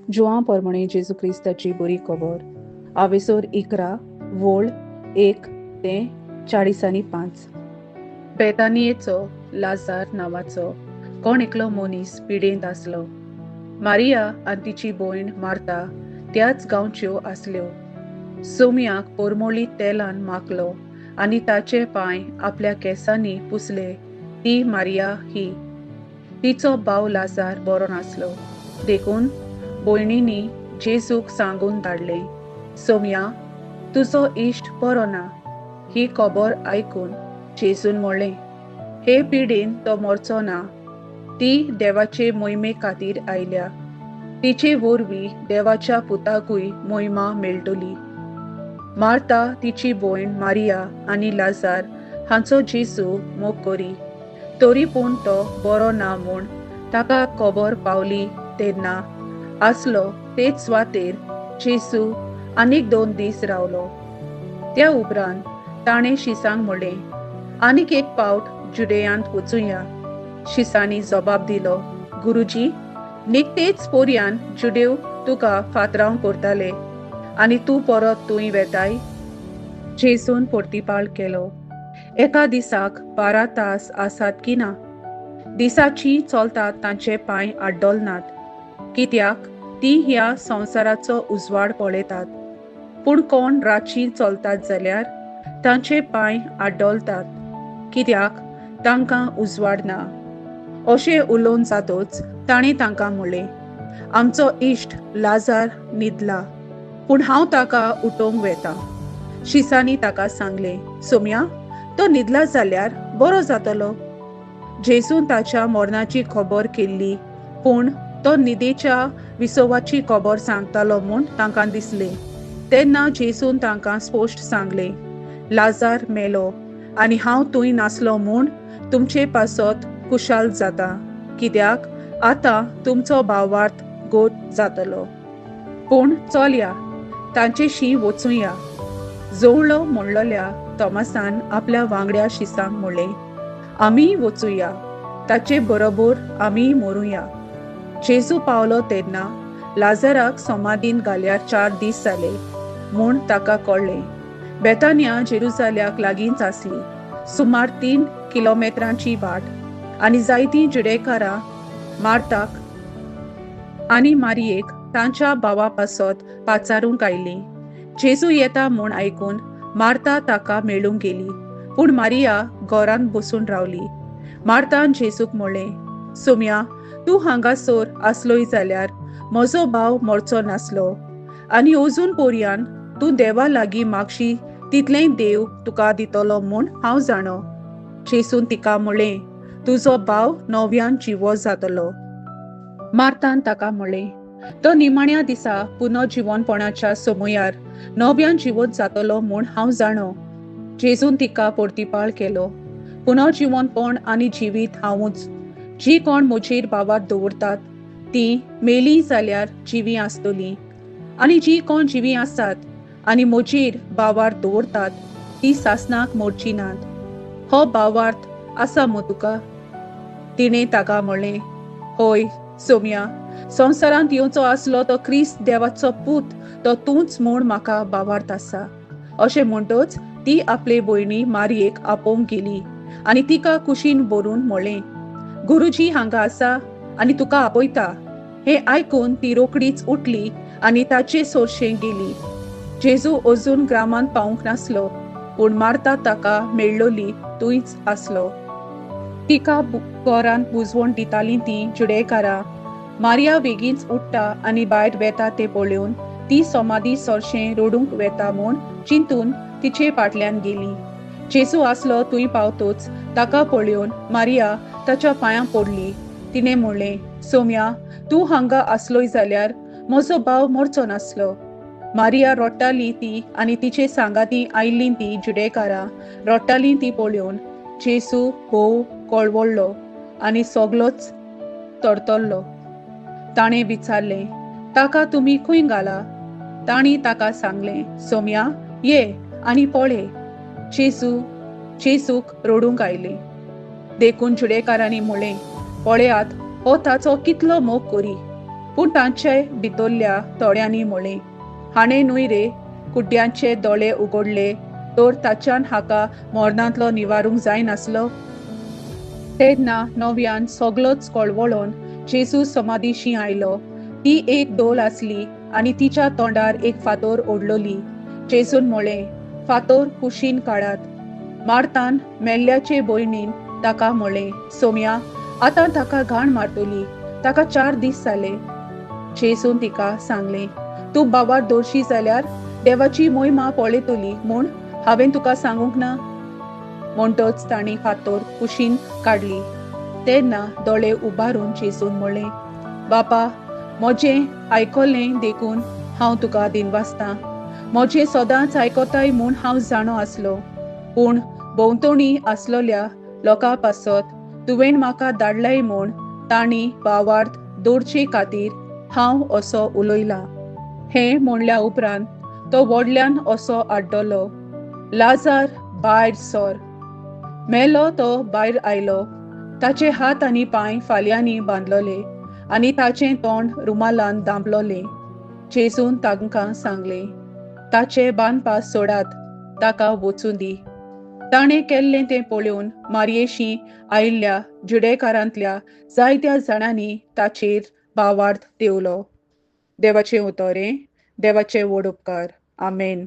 जुआं परमणे जेजू क्रिस्ताची बरी खबर आवेसोर 11 वोळ 1 ते 45. बेतानियेचो लाजार नांवाचो कोण एकलो मनीस पिडेंत आसलो. मारिया आनी तिची भयण मार्ता त्याच गांवच्यो आसल्यो. सोम्याक पोरमोळी तेलान माखलो आनी ताचे पांय आपल्या केंसांनी पुसले ती मारिया ही. तिचो भाव लाजार बरो नासलो, देखून भयणींनी जेजूक सांगून धाडलें, सोम्या, तुजो इश्ट बरो ना. ही खबर आयकून जेजून म्हणलें, हे पिडेन तो मरचो ना, ती देवाचे मोहिमे खातीर आयल्या, तिचे वरवीं देवाच्या पुताकूय मोहिमा मेळटली. मार्ता, तिची भयण मारिया आनी लाजार हांचो जेजू मोग करी, तरी पूण तो बरो ना म्हूण ताका खबर पावली तेन्ना आसलो तेच सुवातेर जेजू आनीक 2 दीस रावलो. त्या उपरांत ताणें शिसांक म्हणलें, आनीक एक पावट जुडेयांत वचुया. शिसांनी जबाब दिलो, गुरुजी, निकतेच पोरयान जुडेव तुका फातराव करताले आनी तूं परत तूंय वेताय? जेजून परतिपाळ केलो, एका दिसाक 12 तास आसात की ना? दिसाची चलतात तांचे पांय आड्डलनात, कित्याक ती ह्या संवसाराचो उजवाड पळयतात. पूण कोण रातची चलतात जाल्यार तांचे पांय आड्डलतात, कित्याक तांकां उजवाड ना. अशें उलोवन जातच ताणें तांकां म्हणलें, आमचो इश्ट लाजार न्हिदला, पूण हांव ताका उठोवंक वेता. शिसांनी ताका सांगलें, सोम्या, तो न्हिदला जाल्यार बरो जातलो. जेजून ताच्या मरणाची खबर केल्ली, पूण तो न्हिदेच्या विसवाची खबर सांगतालो म्हूण तांकां दिसलें. तेन्ना जेजून तांकां स्पश्ट सांगलें, लाजार मेलो आनी हांव थंय नासलो म्हूण तुमचे पासत खुशाल जाता, कित्याक आतां तुमचो भावार्थ गोट जातलो. पूण चलया, तांचेशी वचुया. जोवळो म्हणलेल्या तॉमासान आपल्या वांगड्या शिसांक म्हणलें, आमी वचुया, ताचे बरोबर आमी मरुया. जेजू पावलो तेन्ना लाजराक समाधीन घाल्यार 4 दीस जाले म्हूण ताका कळ्ळें. बेतानिया जेरुजाल्याक लागींच आसली, सुमार 3 किलोमेत्रांची वाट, आनी जायतीं जुडेकारां मार्ताक आनी मारियेक तांच्या भावा पासत पाचारूंक आयलीं. जेजू येता म्हूण आयकून मार्ता ताका मेळूंक गेली, पूण मारिया घरांत बसून रावली. मार्तान जेजूक म्हणलें, सोम्या, तूं हांगासर आसलोय जाल्यार म्हजो भाव मरचो नासलो, आनी अजून पोरयान तूं देवा लागीं मागशी तितलेंय देव तुका दितलो म्हूण हांव जाणो. जेजून तिका म्हणलें, तुजो भाव नव्यान जिवो जातलो. मार्तान ताका म्हणलें, तो निमाण्या दिसा पुनर्जिवनपणाच्या समयार नव्यान जिवोत जातलो म्हूण हांव जाणो. जेजून तिका परतिपाळ केलो, पुनर्जिवनपण आनी जिवीत हांवूच, जी कोण म्हजेर भावार दवरतात ती मेली जाल्यार जिवीं आसतली, आनी जी कोण जिवीं आसात आनी म्हजेर भावार दवरतात ती सासनाक मोडची नात. हो भावार्थ आसा मू तुका? तिणें ताका म्हणलें, हय सोम्या, संवसारांत येवचो आसलो तो क्रिस्त देवाचो पूत तो तूंच म्हूण म्हाका भावार्थ आसा. अशें म्हणटच ती आपले भयणी मारियेक आपोवंक गेली आनी तिका कुशीन भरून म्हणलें, गुरुजी हांगा आसा आनी तुका आपयता. हें आयकून ती रोकडीच उठली आनी ताचे सोरशें गेली. जेजू अजून ग्रामांत पावूंक नासलो, पूण मार्ता ताका मेळ्ळोली थंयच आसलो. तिका घरांत बुजवण दितालीं ती जुडेकारां मारिया बेगीनच उठ्ठा आनी भायर वेता तें पळोवन ती समाधी सोरशें रडूंक वेता म्हूण चिंतून तिचे फाटल्यान गेली. जेजू आसलो थंय पावतच ताका पळोवन मारिया ताच्या पांयां पडली. तिणें म्हणलें, सोम्या, तूं हांगा आसलोय जाल्यार म्हजो भाव मरचो नासलो. मारिया रडटाली ती आनी तिचे सांगाती आयिल्लीं ती जुडेकारां रडटालीं ती पळोवन जेजू भोव कळवळ्ळो आनी सगलोच तरतरलो. ताणें विचारलें, ताका तुमी खंय घाला? तांणी ताका सांगलें, सोम्या, ये आनी पळय. जेजूक रडूंक आयलें. देखून जुडेकारांनी म्हणलें, पळयात, हो ताचो कितलो मोग करी. पूण तांचे भितरल्या थोड्यांनी म्हळें, हाणें न्हय रे कुड्ड्यांचे दोळे उगडले तर ताच्यान हाका मरणांतलो निवारूंक जायनासलो. तेन्ना नव्यान सगलोच कळवळोन जेजू समाधीशी आयलो. ती एक डोल आसली आनी तिच्या तोंडार एक फातोर ओडलोली. जेजून म्हळें, फातोर कुशीन काडात. मार्तान मेल्ल्याचे भयणीन ताका म्हळें, सोम्या, आतां ताका घाण मारतली, ताका 4 दीस जाले. जेजून तिका सांगलें, तूं बाबार दोरशी जाल्यार देवाची मोहिमा पळयतली म्हूण हांवें तुका सांगूंक ना. म्हणटच तांणी फातोर कुशीन काडली. तेन्ना दोळे उबारून जेजून म्हळें, बापा, म्हजें आयकलें देखून हांव तुका दिनवासतां. म्हजें सदांच आयकताय म्हूण हांव जाणो आसलो, पूण भोंवतणी आसलोल्या लोकां पासत तुवें म्हाका धाडलाय म्हूण तांणी भावार्थ दवरचे खातीर हांव असो उलयलां. हें म्हणल्या उपरांत तो व्हडल्यान असो आड्डलो, लाजार भायर सर. मेलो तो भायर आयलो. ताचे हात आनी पांय फाल्यांनी बांदलोले आनी ताचें तोंड रुमालान दांपलोलें. जेजून तांकां सांगलें, ताचे बांदपास सोडात, ताका वचूं दी. ताणें केल्लें तें पळोवन मारयेशी आयिल्ल्या जुडेकारांतल्या जायत्या जाणांनी ताचेर भावार्थ देवलो. देवाचें उतर हें, देवाचे व्हड उपकार. आमेन.